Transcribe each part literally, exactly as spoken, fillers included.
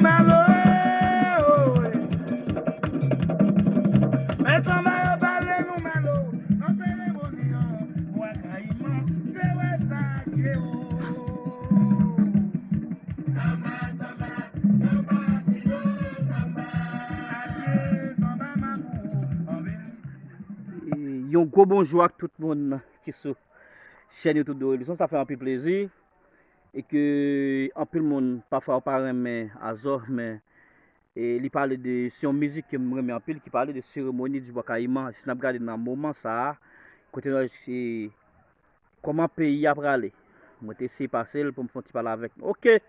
Malo, men sanba yo pale nou malo, nan seremoni an, bwa kayiman, te wè sa Dye o. Sanba, sanba, sanba, sino, sanba. Adye, sanba, mapou, anbeni. Yon gwo bonjou ak tout moun ki sou chèn YouTube de Relisyon. Sa fè anpil plezi. E ke anpil moun, pafwa, yo pa renmen Azò, men e li pale de, se yon mizik ke m renmen anpil, ki pale de seremoni di bwa kayiman. Si n ap gade nan moman sa a, kote nou, e, kòman peyi a prale. Mwen te eseye pase l pou m fè yon ti pale avèk nou. Oke.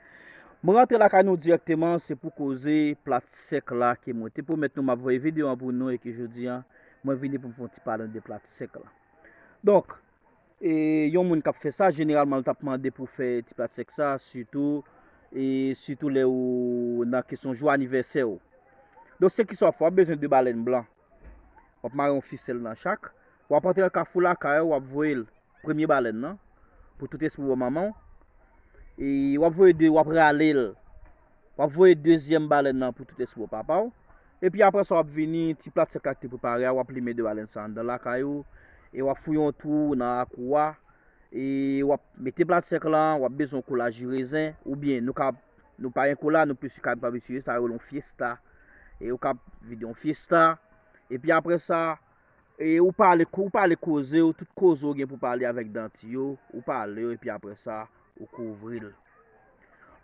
Mwen rantre lakay nou dirèkteman, se pou koze plat sèk la ke mwen te pwomèt nou m ap voye videyo an pou nou e ke jodi a, mwen vini pou m fè yon ti pale de plat sèk la. Donk, e yon moun k ap fè sa, jeneralman, l t ap mande pou fè ti plat sèk sa, sitou, e sitou lè ou nan kesyon jou anivèsè w. Donk, se kisa w ap fè? W ap bezwen de balèn blan. W ap mare yon fisèl nan chak. W ap antre nan kafou lakay ou, w ap voye l premye balèn nan pou tout espri bò manman w. E w ap voye de, w ap rale l. W ap voye dezyèm balèn nan pou tout espri bò papa w. Epi apre sa, w ap vini, ti plat sèk la ki te prepare a, w ap limen de balèn sa anndan lakay ou. E w ap fouye yon twou nan lakou a. E w ap mete plat sèk la, w ap bezwen yon kola ji rezen, oubyen nou ka, nou pa gen kola, nou plis ka, pa plis, sa yo rele yon fyesta. E ou ka vide yon fyesta. Epi apre sa, e ou pale, ou pale koze w, tout koze w gen pou pale avèk danti yo, ou pale yo, epi apre sa, ou kouvri l.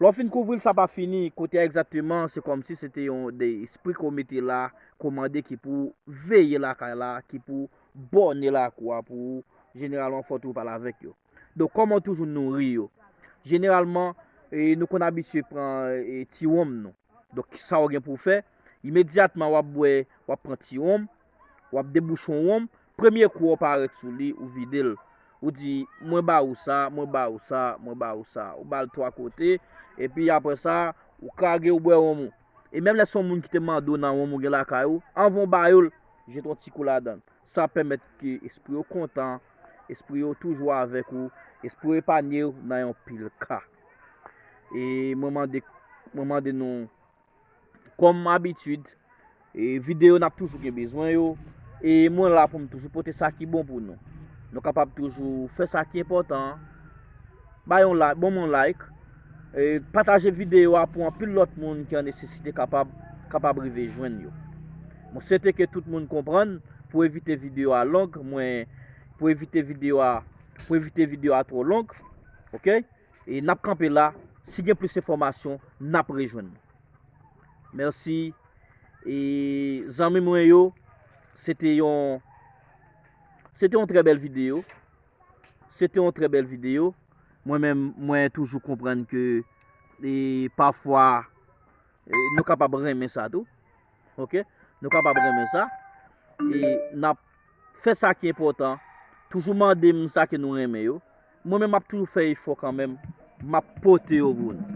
Lè w fin kouvri l, sa pa fini. Kote a egzakteman, se kòmsi se te yon de espri ke w mete la, komande ki pou veye lakay la, ki pou bòne lakou a pou ou. Jeneralman, fò toujou pale avèk yo. Donk, kòman w toujou nouri yo? Jeneralman, e, nou konn abitye pran, e, ti wonm nou. Donk, sa w gen pou w fè? Imedyatman w ap bwè, w ap pran ti wonm, w ap debouche yon wonm, premye kou w parèt sou li, ou vide l. Ou di, "Mwen ba ou sa, mwen ba ou sa, mwen ba ou sa." Ou ba l twa kote, epi apre sa, ou kage, ou bwè wonm ou. E menm lè se yon moun ki te mande w nan wonm ou gen lakay ou, anvan w ba yo l, jete yon ti kou ladan l. Sa pèmèt ke espri yo kontan, espri yo toujou avèk ou, espri yo epanye w nan yon pil ka. E mwen mande, mwen mande nou, kòm abitid, e videyo n ap toujou gen bezwen yo, e mwen la pou m toujou pote sa ki bon pou nou. Nou kapab toujou fè sa ki enpòtan an, bay yon like, ban m yon like, e pataje videyo a pou anpil lòt moun ki an nesesite kapab, kapab rive jwenn yo. Mwen swete ke tout moun konprann, pou evite videyo a long, mwen, pou evite videyo a, pou evite videyo a twò long, oke? E n ap kanpe la, si gen plis enfòmasyon, n ap rejwenn nou. Mèsi. E zanmi mwen yo, se te yon, se te yon trè bèl videyo. Se te yon trè bèl videyo. Mwen menm, mwen toujou konprann ke, e, pafwa, e, nou kapab renmen sa tou. Oke? Nou kapab renmen sa. E n ap fè sa ki enpòtan. Toujou mande m sa ke nou renmen yo. Mwen menm, m ap toujou fè efò kanmenm. M ap pote yo pou nou.